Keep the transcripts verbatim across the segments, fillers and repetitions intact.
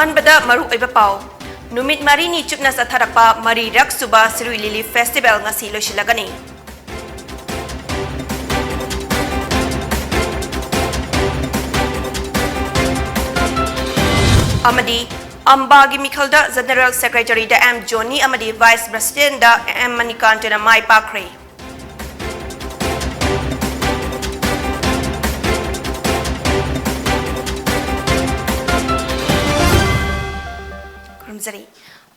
ꯑꯍꯥꯟꯕꯗ ꯃꯔꯨꯑꯣꯏꯕ ꯄꯥꯎ꯫ ꯅꯨꯃꯤꯠ ꯃꯔꯤꯅꯤ ꯆꯨꯞꯅ ꯆꯠꯊꯔꯛꯄ ꯃꯔꯤꯔꯛ ꯁꯨꯕ ꯁꯤꯔꯨꯏ ꯂꯤꯂꯤ ꯐꯦꯁꯇꯤꯚꯦꯜ ꯉꯁꯤ ꯂꯣꯏꯁꯤꯜꯂꯒꯅꯤ꯫ ꯑꯃꯗꯤ ꯑꯝꯕꯥꯒꯤ ꯃꯤꯈꯜꯗ ꯖꯦꯅꯔꯦꯜ ꯁꯦꯀ꯭ꯔꯦꯇꯔꯤꯗ ꯑꯦꯝ ꯖꯣꯅꯤ ꯑꯃꯗꯤ ꯚꯥꯏꯁ ꯄ꯭ꯔꯦꯁꯤꯗꯦꯟꯠꯗ ꯑꯦꯝ ꯃꯅꯤꯀꯥꯟꯇꯅ ꯃꯥꯏ ꯄꯥꯛꯈ꯭ꯔꯦ꯫ ꯈꯨꯔꯨꯝꯖꯔꯤ꯫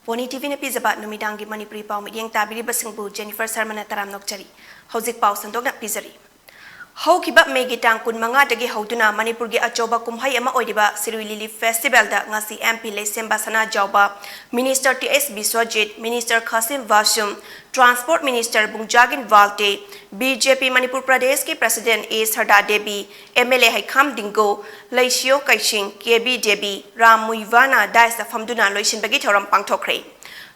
ꯄꯣꯅꯤ ꯇꯤꯚꯤꯅ ꯄꯤꯖꯕ ꯅꯨꯃꯤꯗꯥꯡꯒꯤ ꯃꯅꯤꯄꯨꯔꯤ ꯄꯥꯎ ꯃꯤꯠꯌꯦꯡ ꯇꯥꯕꯤꯔꯤꯕꯁꯤꯡꯕꯨ ꯖꯦꯅꯤꯐꯔ ꯁꯔꯃꯅ ꯇꯔꯥꯝꯅ ꯑꯣꯛꯆꯔꯤ꯫ ꯍꯧꯖꯤꯛ ꯄꯥꯎ ꯁꯟꯗꯣꯛꯅ ꯄꯤꯖꯔꯤ꯫ ꯍꯧꯈꯤꯕ ꯃꯦꯒꯤ ꯇꯥꯡ ꯀꯨꯟꯃꯉꯥꯗꯒꯤ ꯍꯧꯗꯨꯅ ꯃꯅꯤꯄꯨꯔꯒꯤ ꯑꯆꯧꯕ ꯀꯨꯝꯍꯩ ꯑꯃ ꯑꯣꯏꯔꯤꯕ ꯁꯤꯔꯨꯏ ꯂꯤꯂꯤ ꯐꯦꯁꯇꯤꯚꯦꯜꯗ ꯉꯁꯤ ꯑꯦꯝ ꯄꯤ ꯂꯩꯁꯦꯝꯕ ꯁꯅꯥꯖꯥꯎꯕ, minister T S Biswajit, minister Khashim Vashum, transport minister Bungjagin Walte, B J P Manipur ꯄ꯭ꯔꯗꯦꯁꯀꯤ president A Sarda Devi, M L A Heikham Dingo, Leishiyo Keishing, K B Devi, Ram ꯃꯨꯏꯚꯥꯅ ꯗꯥꯏꯁꯇ ꯐꯝꯗꯨꯅ ꯂꯣꯏꯁꯤꯟꯕꯒꯤ ꯊꯧꯔꯝ ꯄꯥꯡꯊꯣꯛꯈ꯭ꯔꯦ꯫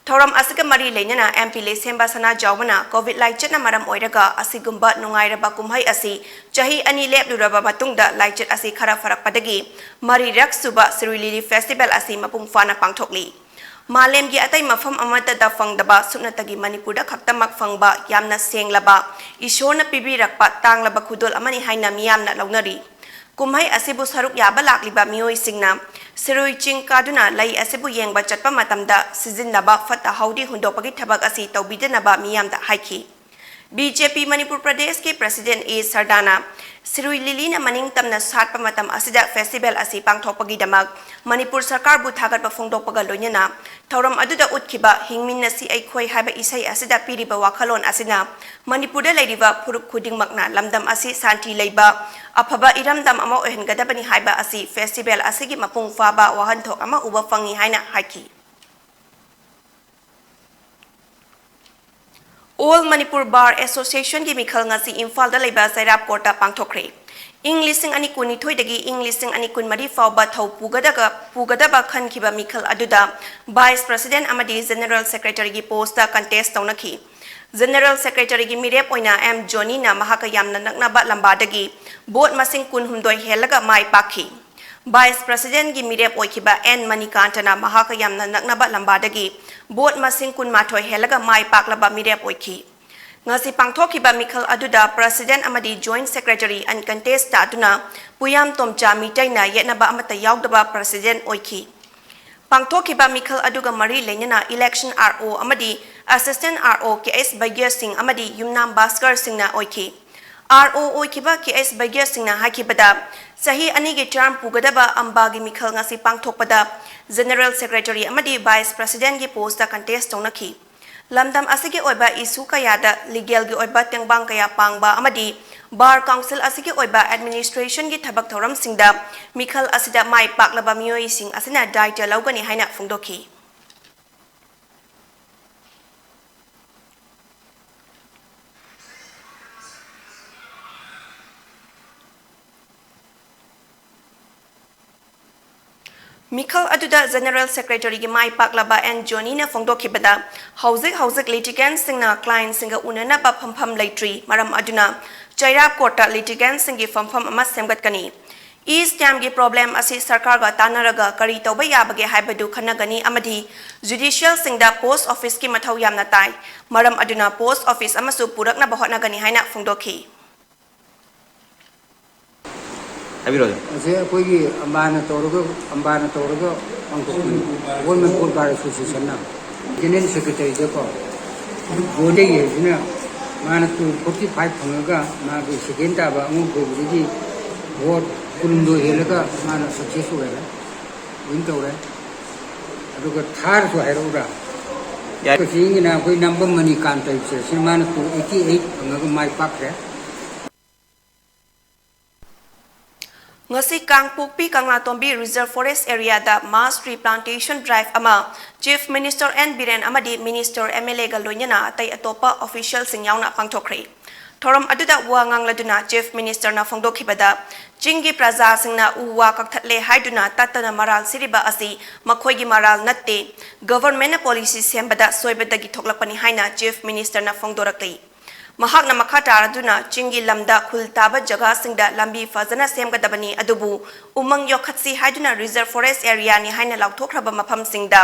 ꯊꯧꯔꯝ ꯑꯁꯤꯒ ꯃꯔꯤ ꯂꯩꯅꯅ ꯑꯦꯝ ꯄꯤ ꯂꯩꯁꯦꯝꯕ ꯁꯅꯥꯖꯥꯎꯕꯅ ꯀꯣꯚꯤꯗ ꯂꯥꯏꯆꯠꯅ ꯃꯔꯝ ꯑꯣꯏꯔꯒ ꯑꯁꯤꯒꯨꯝꯕ ꯅꯨꯡꯉꯥꯏꯔꯕ ꯀꯨꯝꯍꯩ ꯑꯁꯤ ꯆꯍꯤ ꯑꯅꯤ ꯂꯦꯞꯂꯨꯔꯕ ꯃꯇꯨꯡꯗ ꯂꯥꯏꯆꯠ ꯑꯁꯤ ꯈꯔ ꯐꯔꯛꯄꯗꯒꯤ ꯃꯔꯤꯔꯛ ꯁꯨꯕ ꯁꯤꯔꯨꯏ ꯂꯤꯂꯤ ꯐꯦꯁꯇꯤꯚꯦꯜ ꯑꯁꯤ ꯃꯄꯨꯡ ꯐꯥꯅ ꯄꯥꯡꯊꯣꯛꯂꯤ꯫ ꯃꯥꯂꯦꯝꯒꯤ ꯑꯇꯩ ꯃꯐꯝ ꯑꯃꯠꯇꯗ ꯐꯪꯗꯕ ꯁꯨꯞꯅꯇꯒꯤ ꯃꯅꯤꯄꯨꯔꯗ ꯈꯛꯇꯃꯛ ꯐꯪꯕ ꯌꯥꯝꯅ ꯁꯦꯡꯂꯕ, ꯏꯁꯣꯔꯅ ꯄꯤꯕꯤꯔꯛꯄ ꯇꯥꯡꯂꯕ ꯈꯨꯗꯣꯜ ꯑꯃꯅꯤ ꯍꯥꯏꯅ ꯃꯤꯌꯥꯝꯅ ꯂꯧꯅꯔꯤ꯫ ꯀꯨꯝꯍꯩ ꯑꯁꯤꯕꯨ ꯁꯔꯨꯛ ꯌꯥꯕ ꯂꯥꯛꯂꯤꯕ ꯃꯤꯑꯣꯏꯁꯤꯡꯅ ꯁꯤꯔꯨꯏ ꯆꯤꯡ ꯀꯥꯗꯨꯅ ꯂꯩ ꯑꯁꯤꯕꯨ ꯌꯦꯡꯕ ꯆꯠꯄ ꯃꯇꯝꯗ ꯁꯤꯖꯤꯟꯅꯕ ꯐꯠꯇ ꯍꯥꯎꯗꯤ ꯍꯨꯟꯗꯣꯛꯄꯒꯤ ꯊꯕꯛ ꯑꯁꯤ ꯇꯧꯕꯤꯗꯅꯕ ꯃꯤꯌꯥꯝꯗ ꯍꯥꯏꯈꯤ꯫ ꯕꯤ ꯖꯦ ꯄꯤ ꯃꯅꯤꯄꯨꯔ ꯄ꯭ꯔꯗꯦꯁꯀꯤ ꯄ꯭ꯔꯦꯁꯤꯗꯦꯟꯠ ꯑꯦ ꯁꯔꯗꯥꯅ ꯁꯤꯔꯨꯏ ꯂꯤꯂꯤꯅ ꯃꯅꯤꯡ ꯇꯝꯅ ꯁꯥꯠꯄ ꯃꯇꯝ ꯑꯁꯤꯗ ꯐꯦꯁꯇꯤꯚꯦꯜ ꯑꯁꯤ ꯄꯥꯡꯊꯣꯛꯄꯒꯤꯗꯃꯛ ꯃꯅꯤꯄꯨꯔ ꯁꯔꯀꯥꯔꯕꯨ ꯊꯥꯒꯠꯄ ꯐꯣꯡꯗꯣꯛꯄꯒ ꯂꯣꯏꯅꯅ ꯊꯧꯔꯝ ꯑꯗꯨꯗ ꯎꯠꯈꯤꯕ ꯍꯤꯡꯃꯤꯟꯅꯁꯤ ꯑꯩꯈꯣꯏ ꯍꯥꯏꯕ ꯏꯁꯩ ꯑꯁꯤꯗ ꯄꯤꯔꯤꯕ ꯋꯥꯈꯜꯂꯣꯟ ꯑꯁꯤꯅ ꯃꯅꯤꯄꯨꯔꯗ ꯂꯩꯔꯤꯕ ꯐꯨꯔꯨꯞ ꯈꯨꯗꯤꯡꯃꯛꯅ ꯂꯝꯗꯝ ꯑꯁꯤ ꯁꯥꯟꯇꯤ ꯂꯩꯕ, ꯑꯐꯕ ꯏꯔꯝꯗꯝ ꯑꯃ ꯑꯣꯏꯍꯟꯒꯗꯕꯅꯤ ꯍꯥꯏꯕ ꯑꯁꯤ ꯐꯦꯁꯇꯤꯚꯦꯜ ꯑꯁꯤꯒꯤ ꯃꯄꯨꯡ ꯐꯥꯕ ꯋꯥꯍꯟꯊꯣꯛ ꯑꯃ ꯎꯕ ꯐꯪꯏ ꯍꯥꯏꯅ ꯍꯥꯏꯈꯤ꯫ ꯑꯣꯜ ꯃꯅꯤꯄꯨꯔ ꯕꯥꯔ ꯑꯦꯁꯣꯁꯤꯌꯦꯁꯟꯒꯤ ꯃꯤꯈꯜ ꯉꯁꯤ ꯏꯝꯐꯥꯜꯗ ꯂꯩꯕ ꯆꯩꯔꯥꯞ ꯀꯣꯔꯠꯇ ꯄꯥꯡꯊꯣꯛꯈ꯭ꯔꯦ꯫ ꯏꯪ ꯂꯤꯁꯤꯡ ꯑꯅꯤ ꯀꯨꯟꯅꯤꯊꯣꯏꯗꯒꯤ ꯏꯪ ꯂꯤꯁꯤꯡ ꯑꯅꯤ ꯀꯨꯟꯃꯔꯤ ꯐꯥꯎꯕ ꯊꯧ ꯄꯨꯒꯗꯒ-, ꯄꯨꯒꯗꯕ ꯈꯟꯈꯤꯕ ꯃꯤꯈꯜ ꯑꯗꯨꯗ ꯚꯥꯏꯁ ꯄ꯭ꯔꯦꯁꯤꯗꯦꯟꯠ ꯑꯃꯗꯤ ꯖꯦꯅꯔꯦꯜ ꯁꯦꯀ꯭ꯔꯦꯇꯔꯤꯒꯤ ꯄꯣꯁꯇ ꯀꯟꯇꯦꯁ ꯇꯧꯅꯈꯤ꯫ ꯖꯦꯅꯔꯦꯜ ꯁꯦꯀ꯭ꯔꯦꯇꯔꯤꯒꯤ ꯃꯤꯔꯦꯞ ꯑꯣꯏꯅ ꯑꯦꯝ ꯖꯣꯅꯤꯅ ꯃꯍꯥꯛꯀ ꯌꯥꯝꯅ ꯅꯛꯅꯕ ꯂꯝꯕꯥꯗꯒꯤ ꯚꯣꯠ ꯃꯁꯤꯡ ꯀꯨꯟꯍꯨꯝꯗꯣꯏ ꯍꯦꯜꯂꯒ ꯃꯥꯏ ꯄꯥꯛꯈꯤ꯫ Vice Presidentꯒꯤ ꯃꯤꯔꯦꯞ ꯑꯣꯏꯈꯤꯕ ꯑꯦꯟ ꯃꯅꯤꯀꯥꯟꯇꯅ ꯃꯍꯥꯛꯀ ꯌꯥꯝꯅ ꯅꯛꯅꯕ ꯂꯝꯕꯥꯗꯒꯤ vote ꯃꯁꯤꯡ ꯀꯨꯟꯃꯥꯊꯣꯏ ꯍꯦꯜꯂꯒ ꯃꯥꯏ ꯄꯥꯛꯂꯕ ꯃꯤꯔꯦꯞ ꯑꯣꯏꯈꯤ꯫ ꯉꯁꯤ ꯄꯥꯡꯊꯣꯛꯈꯤꯕ ꯃꯤꯈꯜ ꯑꯗꯨꯗ President ꯑꯃꯗꯤ Joint Secretary uncontest ꯇꯥꯗꯨꯅ ꯄꯨꯌꯥꯝ ꯇꯣꯝꯆꯥ ꯃꯤꯇꯩꯅ ꯌꯦꯠꯅꯕ ꯑꯃꯠꯇ ꯌꯥꯎꯗꯕ President ꯑꯣꯏꯈꯤ꯫ ꯄꯥꯡꯊꯣꯛꯈꯤꯕ ꯃꯤꯈꯜ ꯑꯗꯨꯒ ꯃꯔꯤ ꯂꯩꯅꯅ election R O ꯑꯃꯗꯤ Assistant R O K S ꯕꯩꯒ꯭ꯌ ꯁꯤꯡ ꯑꯃꯗꯤ ꯌꯨꯝꯅꯥꯝ ꯚꯥꯁꯀꯔ ꯁꯤꯡꯅ ꯑꯣꯏꯈꯤ꯫ R O ꯑꯣꯏꯈꯤꯕ K S ꯕꯩꯒ꯭ꯌ ꯁꯤꯡꯅ ꯍꯥꯏꯈꯤꯕꯗ, ꯆꯍꯤ ꯑꯅꯤꯒꯤ term ꯄꯨꯒꯗꯕ ꯑꯝꯕꯥꯒꯤ ꯃꯤꯈꯜ ꯉꯁꯤ ꯄꯥꯡꯊꯣꯛꯄꯗ General Secretary ꯑꯃꯗꯤ Vice Presidentꯒꯤ postꯇ contest ꯇꯧꯅꯈꯤ꯫ ꯂꯝꯗꯝ ꯑꯁꯤꯒꯤ ꯑꯣꯏꯕ issue ꯀꯌꯥꯗ legalꯒꯤ ꯑꯣꯏꯕ ꯇꯦꯡꯕꯥꯡ ꯀꯌꯥ ꯄꯥꯡꯕ ꯑꯃꯗꯤ Bar Council ꯑꯁꯤꯒꯤ ꯑꯣꯏꯕ administrationꯒꯤ ꯊꯕꯛ ꯊꯧꯔꯝꯁꯤꯡꯗ ꯃꯤꯈꯜ ꯑꯁꯤꯗ ꯃꯥꯏ ꯄꯥꯛꯂꯕ ꯃꯤꯑꯣꯏꯁꯤꯡ ꯑꯁꯤꯅ ꯗꯥꯏꯇ꯭ꯌ ꯂꯧꯒꯅꯤ ꯍꯥꯏꯅ ꯐꯣꯡꯗꯣꯛꯈꯤ꯫ ꯃꯤꯈꯜ ꯑꯗꯨꯗ General Secretaryꯒꯤ ꯃꯥꯏ ꯄꯥꯛꯂꯕ ꯑꯦꯟ ꯖꯣꯅꯤꯅ ꯐꯣꯡꯗꯣꯛꯈꯤꯕꯗ, ꯍꯧꯖꯤꯛ ꯍꯧꯖꯤꯛ litigantꯁꯤꯡꯅ clientꯁꯤꯡꯒ ꯎꯅꯅꯕ ꯐꯝꯐꯝ ꯂꯩꯇ꯭ꯔꯤ, ꯃꯔꯝ ꯑꯗꯨꯅ ꯆꯩꯔꯥꯞ courtꯇ litigantꯁꯤꯡꯒꯤ ꯐꯝꯐꯝ ꯑꯃ ꯁꯦꯝꯒꯠꯀꯅꯤ꯫ E-stampꯒꯤ problem ꯑꯁꯤ ꯁꯔꯀꯥꯔꯒ ꯇꯥꯟꯅꯔꯒ ꯀꯔꯤ ꯇꯧꯕ ꯌꯥꯕꯒꯦ ꯍꯥꯏꯕꯗꯨ ꯈꯟꯅꯒꯅꯤ ꯑꯃꯗꯤ judicialꯁꯤꯡꯗ post officeꯀꯤ ꯃꯊꯧ ꯌꯥꯝꯅ ꯇꯥꯏ, ꯃꯔꯝ ꯑꯗꯨꯅ post office ꯑꯃꯁꯨ ꯄꯨꯔꯛꯅꯕ ꯍꯣꯠꯅꯒꯅꯤ ꯍꯥꯏꯅ ꯐꯣꯡꯗꯣꯛꯈꯤ꯫ ꯍꯥꯏꯕꯤꯔꯣ, ꯑꯣꯖꯥ꯫ ꯃꯁꯤ ꯑꯩꯈꯣꯏꯒꯤ ꯑꯝꯕꯥꯅ ꯇꯧꯔꯒ, ꯑꯝꯕꯥꯅ ꯇꯧꯔꯒ ꯄꯥꯡꯊꯣꯛꯄꯅꯤ꯫ All Manipur Bar Associationꯅ General Secretaryꯗꯀꯣ, ꯖꯣꯟꯗꯒꯤ ꯍꯥꯏꯁꯤꯅ ꯃꯥꯅ two forty five ꯐꯪꯉꯒ ꯃꯥꯒꯤ second ꯇꯥꯕ ꯑꯉꯣꯝ ꯀꯧꯕꯗꯒꯤ vote ꯀꯨꯟꯍꯨꯝꯗꯣꯏ ꯍꯦꯜꯂꯒ ꯃꯥꯅ success ꯑꯣꯏꯔꯦ, win ꯇꯧꯔꯦ꯫ ꯑꯗꯨꯒ thirdꯁꯨ ꯍꯥꯏꯔꯛꯎꯔꯥ? ꯌꯥꯏ꯫ ꯀꯛꯆꯤꯡꯒꯤꯅ ꯑꯩꯈꯣꯏ ꯅꯝꯕꯝ ꯃꯅꯤꯀꯥꯟꯇ ꯍꯥꯏꯕꯁꯦ, ꯁꯤ ꯃꯥꯅ two eighty eight ꯐꯪꯉꯒ ꯃꯥꯏ ꯄꯥꯛꯈ꯭ꯔꯦ꯫ ꯉꯁꯤ ꯀꯥꯡꯄꯣꯛꯄꯤ ꯀꯪꯂꯥꯇꯣꯝꯕꯤ Reserve Forest Areaꯗ mass tree plantation drive ꯑꯃ Chief Minister ꯑꯦꯟ ꯕꯤꯔꯦꯟ ꯑꯃꯗꯤ Minister, M L Aꯒ ꯂꯣꯏꯅꯅ ꯑꯇꯩ ꯑꯇꯣꯞꯄ officialꯁꯤꯡ ꯌꯥꯎꯅ ꯄꯥꯡꯊꯣꯛꯈ꯭ꯔꯦ꯫ ꯊꯧꯔꯝ ꯑꯗꯨꯗ ꯋꯥ ꯉꯥꯡꯂꯗꯨꯅ Chief Ministerꯅ ꯐꯣꯡꯗꯣꯛꯈꯤꯕꯗ, ꯆꯤꯡꯒꯤ ꯄ꯭ꯔꯖꯥꯁꯤꯡꯅ ꯎ ꯋꯥ ꯀꯛꯊꯠꯂꯦ ꯍꯥꯏꯗꯨꯅ ꯇꯠꯇꯅ ꯃꯔꯥꯜ ꯁꯤꯔꯤꯕ ꯑꯁꯤ ꯃꯈꯣꯏꯒꯤ ꯃꯔꯥꯜ ꯅꯠꯇꯦ, governmentꯅ policy ꯁꯦꯝꯕꯗ ꯁꯣꯏꯕꯗꯒꯤ ꯊꯣꯛꯂꯛꯄꯅꯤ ꯍꯥꯏꯅ Chief Ministerꯅ ꯐꯣꯡꯗꯣꯔꯛꯂꯤ꯫ ꯃꯍꯥꯛꯅ ꯃꯈꯥ ꯇꯥꯔꯗꯨꯅ ꯆꯤꯡꯒꯤ ꯂꯝꯗ ꯈꯨꯜ ꯇꯥꯕ ꯖꯒꯥꯁꯤꯡꯗ ꯂꯝꯕꯤ ꯐꯖꯅ ꯁꯦꯝꯒꯗꯕꯅꯤ, ꯑꯗꯨꯕꯨ ꯎꯃꯪ ꯌꯣꯛꯈꯠꯁꯤ ꯍꯥꯏꯗꯨꯅ reserve forest areaꯅꯤ ꯍꯥꯏꯅ ꯂꯥꯎꯊꯣꯛꯈ꯭ꯔꯕ ꯃꯐꯝꯁꯤꯡꯗ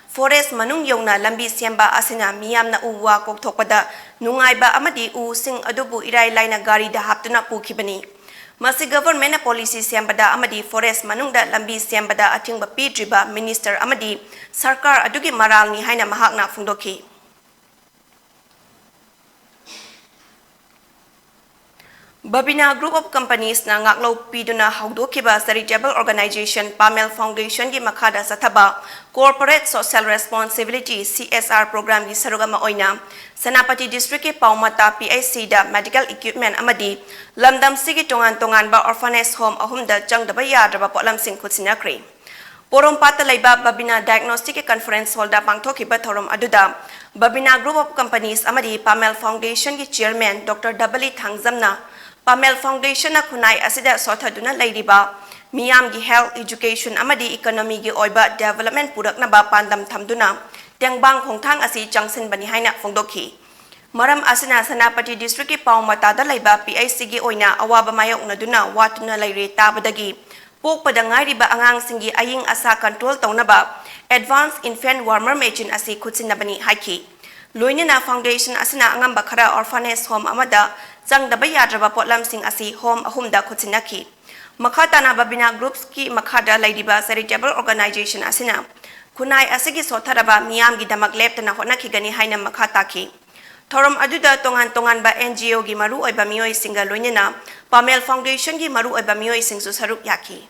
forest ꯃꯅꯨꯡ ꯌꯧꯅ ꯂꯝꯕꯤ ꯁꯦꯝꯕ ꯑꯁꯤꯅ ꯃꯤꯌꯥꯝꯅ ꯎ ꯋꯥ ꯀꯣꯛꯊꯣꯛꯄꯗ ꯅꯨꯡꯉꯥꯏꯕ ꯑꯃꯗꯤ ꯎꯁꯤꯡ ꯑꯗꯨꯕꯨ ꯏꯔꯥꯏ ꯂꯥꯏꯅ ꯒꯥꯔꯤꯗ ꯍꯥꯞꯇꯨꯅ ꯄꯨꯈꯤꯕꯅꯤ꯫ ꯃꯁꯤ governmentꯅ policy ꯁꯦꯝꯕꯗ ꯑꯃꯗꯤ forest ꯃꯅꯨꯡꯗ ꯂꯝꯕꯤ ꯁꯦꯝꯕꯗ ꯑꯊꯤꯡꯕ ꯄꯤꯗ꯭ꯔꯤꯕ minister ꯑꯃꯗꯤ ꯁꯔꯀꯥꯔ ꯑꯗꯨꯒꯤ ꯃꯔꯥꯜꯅꯤ ꯍꯥꯏꯅ ꯃꯍꯥꯛꯅ ꯐꯣꯡꯗꯣꯛꯈꯤ꯫ Babina Group of Companiesꯅ ꯉꯥꯛꯂꯧ ꯄꯤꯗꯨꯅ ꯍꯧꯗꯣꯛꯈꯤꯕ charitable organization Pamel Foundationꯒꯤ ꯃꯈꯥꯗ ꯆꯠꯊꯕ Corporate Social Responsibility, C S R programmeꯒꯤ ꯁꯔꯨꯛ ꯑꯃ ꯑꯣꯏꯅ Senapati districtꯀꯤ ꯄꯥꯎꯃꯇꯥ P H Cꯗ medical equipment ꯑꯃꯗꯤ ꯂꯝꯗꯝꯁꯤꯒꯤ ꯇꯣꯉꯥꯟ ꯇꯣꯉꯥꯟꯕ orphanage home ꯑꯍꯨꯝꯗ ꯆꯪꯗꯕ ꯌꯥꯗ꯭ꯔꯕ ꯄꯣꯠꯂꯝꯁꯤꯡ ꯈꯨꯠꯁꯤꯟꯅꯈ꯭ꯔꯦ꯫ ꯄꯣꯔꯣꯝꯄꯥꯠꯇ ꯂꯩꯕ Babina Diagnosticꯀꯤ conference hallꯗ ꯄꯥꯡꯊꯣꯛꯈꯤꯕ ꯊꯧꯔꯝ ꯑꯗꯨꯗ Babina Group of Companies ꯑꯃꯗꯤ Pamel Foundationꯒꯤ chairman Doctor W. ꯊꯥꯡꯖꯝꯅ Pamel Foundationꯅ ꯈꯨꯟꯅꯥꯏ ꯑꯁꯤꯗ ꯁꯣꯠꯊꯗꯨꯅ ꯂꯩꯔꯤꯕ ꯃꯤꯌꯥꯝꯒꯤ health, education ꯑꯃꯗꯤ economyꯒꯤ ꯑꯣꯏꯕ development ꯄꯨꯔꯛꯅꯕ ꯄꯥꯟꯗꯝ ꯊꯝꯗꯨꯅ ꯇꯦꯡꯕꯥꯡ ꯈꯣꯡꯊꯥꯡ ꯑꯁꯤ ꯆꯪꯁꯤꯟꯕꯅꯤ ꯍꯥꯏꯅ ꯐꯣꯡꯗꯣꯛꯈꯤ꯫ ꯃꯔꯝ ꯑꯁꯤꯅ ꯁꯦꯅꯥꯄꯇꯤ districtꯀꯤ ꯄꯥꯎꯃꯇꯥꯗ ꯂꯩꯕ P H Cꯒꯤ ꯑꯣꯏꯅ ꯑꯋꯥꯕ ꯃꯥꯌꯣꯛꯅꯗꯨꯅ ꯋꯥꯇꯨꯅ ꯂꯩꯔꯦ ꯇꯥꯕꯗꯒꯤ ꯄꯣꯛꯄꯗ ꯉꯥꯏꯔꯤꯕ ꯑꯉꯥꯡꯁꯤꯡꯒꯤ ꯑꯏꯪ ꯑꯁꯥ control ꯇꯧꯅꯕ advance infant warmer machine ꯑꯁꯤ ꯈꯨꯠꯁꯤꯟꯅꯕꯅꯤ ꯍꯥꯏꯈꯤ꯫ ꯂꯣꯏꯅꯅ foundation ꯑꯁꯤꯅ ꯑꯉꯝꯕ ꯈꯔ orphanage home ꯑꯃꯗ ꯆꯪꯗꯕ ꯌꯥꯗ꯭ꯔꯕ ꯄꯣꯠꯂꯝꯁꯤꯡ ꯑꯁꯤ home ꯑꯍꯨꯝꯗ ꯈꯨꯠꯁꯤꯟꯅꯈꯤ꯫ ꯃꯈꯥ ꯇꯥꯅ Babina Groupsꯀꯤ ꯃꯈꯥꯗ ꯂꯩꯔꯤꯕ charitable organization ꯑꯁꯤꯅ ꯈꯨꯟꯅꯥꯏ ꯑꯁꯤꯒꯤ ꯁꯣꯠꯊꯔꯕ ꯃꯤꯌꯥꯝꯒꯤꯗꯃꯛ ꯂꯦꯞꯇꯅ ꯍꯣꯠꯅꯈꯤꯒꯅꯤ ꯍꯥꯏꯅ ꯃꯈꯥ ꯇꯥꯈꯤ꯫ ꯊꯧꯔꯝ ꯑꯗꯨꯗ ꯇꯣꯉꯥꯟ ꯇꯣꯉꯥꯟꯕ N G Oꯒꯤ ꯃꯔꯨꯑꯣꯏꯕ ꯃꯤꯑꯣꯏꯁꯤꯡꯒ ꯂꯣꯏꯅꯅ Pamel Foundationꯒꯤ ꯃꯔꯨꯑꯣꯏꯕ ꯃꯤꯑꯣꯏꯁꯤꯡꯁꯨ ꯁꯔꯨꯛ ꯌꯥꯈꯤ꯫